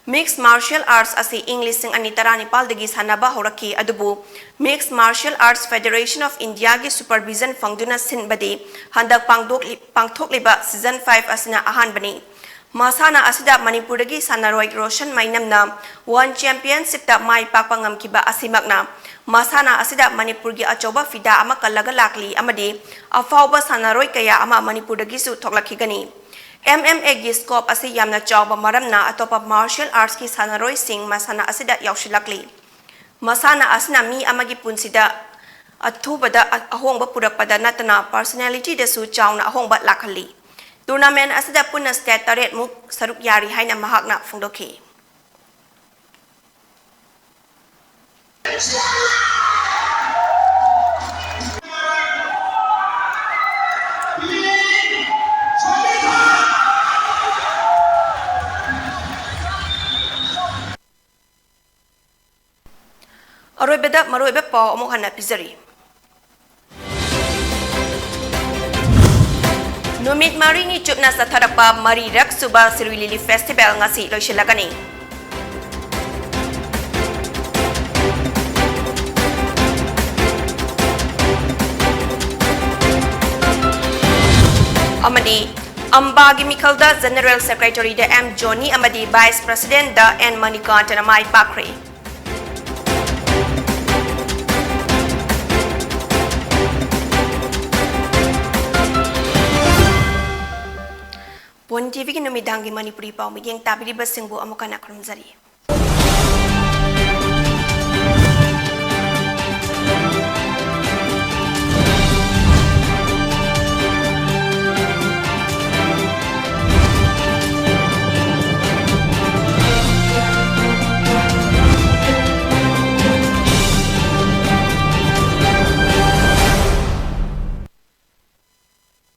Mixed Martial Arts ꯑꯁꯤ ꯏꯪ ꯂꯤꯁꯤꯡ ꯑꯅꯤ ꯇꯔꯥꯅꯤꯄꯥꯜꯗꯒꯤ ꯁꯥꯟꯅꯕ ꯍꯧꯔꯛꯈꯤ, ꯑꯗꯨꯕꯨ Mixed Martial Arts Federation of Indiaꯒꯤ supervision ꯐꯪꯗꯨꯅ ꯁꯤꯟꯕꯗꯤ ꯍꯟꯗꯛ ꯄꯥꯡꯊꯣꯛꯂꯤ-, ꯄꯥꯡꯊꯣꯛꯂꯤꯕ Season five ꯑꯁꯤꯅ ꯑꯍꯥꯟꯕꯅꯤ꯫ ꯃꯁꯥꯟꯅ ꯑꯁꯤꯗ ꯃꯅꯤꯄꯨꯔꯗꯒꯤ ꯁꯥꯟꯅꯔꯣꯏ ꯔꯣꯁꯟ ꯃꯩꯅꯝꯅ One Championshipꯇ ꯃꯥꯏ ꯄꯥꯛꯄ ꯉꯝꯈꯤꯕ ꯑꯁꯤꯃꯛꯅ ꯃꯁꯥꯟꯅ ꯑꯁꯤꯗ ꯃꯅꯤꯄꯨꯔꯒꯤ ꯑꯆꯧꯕ ꯐꯤꯗꯥ ꯑꯃ ꯀꯜꯂꯒ ꯂꯥꯛꯂꯤ ꯑꯃꯗꯤ ꯑꯐꯥꯎꯕ ꯁꯥꯟꯅꯔꯣꯏ ꯀꯌꯥ ꯑꯃ ꯃꯅꯤꯄꯨꯔꯗꯒꯤꯁꯨ ꯊꯣꯛꯂꯛꯈꯤꯒꯅꯤ꯫ M M Aꯒꯤ scope ꯑꯁꯤ ꯌꯥꯝꯅ ꯆꯥꯎꯕ ꯃꯔꯝꯅ ꯑꯇꯣꯞꯄ martial artsꯀꯤ ꯁꯥꯟꯅꯔꯣꯏꯁꯤꯡ ꯃꯁꯥꯟꯅ ꯑꯁꯤꯗ ꯌꯥꯎꯁꯤꯜꯂꯛꯂꯤ꯫ ꯃꯁꯥꯟꯅ ꯑꯁꯤꯅ ꯃꯤ ꯑꯃꯒꯤ ꯄꯨꯟꯁꯤꯗ ꯑꯊꯨꯕꯗ ꯑ-, ꯑꯍꯣꯡꯕ ꯄꯨꯔꯛꯄꯗ ꯅꯠꯇꯅ personalityꯗꯁꯨ ꯆꯥꯎꯅ ꯑꯍꯣꯡꯕ ꯂꯥꯛꯍꯜꯂꯤ꯫ Tournament ꯑꯁꯤꯗ ꯄꯨꯟꯅ state ꯇꯔꯦꯠꯃꯨꯛ ꯁꯔꯨꯛ ꯌꯥꯔꯤ ꯍꯥꯏꯅ ꯃꯍꯥꯛꯅ ꯐꯣꯡꯗꯣꯛꯈꯤ꯫ ꯑꯔꯣꯏꯕꯗ ꯃꯔꯨꯑꯣꯏꯕ ꯄꯥꯎ ꯑꯃꯨꯛ ꯍꯟꯅ ꯄꯤꯖꯔꯤ꯫ ꯅꯨꯃꯤꯠ ꯃꯔꯤꯅꯤ ꯆꯨꯞꯅ ꯆꯠꯊꯔꯛꯄ ꯃꯔꯤꯔꯛ ꯁꯨꯕ ꯁꯤꯔꯨꯏ ꯂꯤꯂꯤ festival ꯉꯁꯤ ꯂꯣꯏꯁꯤꯜꯂꯒꯅꯤ꯫ ꯑꯃꯗꯤ ꯑꯝꯕꯥꯒꯤ ꯃꯤꯈꯜꯗ General Secretaryꯗ M Johnny ꯑꯃꯗꯤ Vice Presidentꯗ N ꯃꯅꯤꯀꯥꯟꯇꯅ ꯃꯥꯏ ꯄꯥꯛꯈ꯭ꯔꯦ꯫ ꯄꯣꯟ TVꯒꯤ ꯅꯨꯃꯤꯗꯥꯡꯒꯤ ꯃꯅꯤꯄꯨꯔꯤ ꯄꯥꯎ ꯃꯤꯠꯌꯦꯡ ꯇꯥꯕꯤꯔꯤꯕꯁꯤꯡꯕꯨ ꯑꯃꯨꯛ ꯍꯟꯅ ꯈꯨꯔꯨꯝꯖꯔꯤ꯫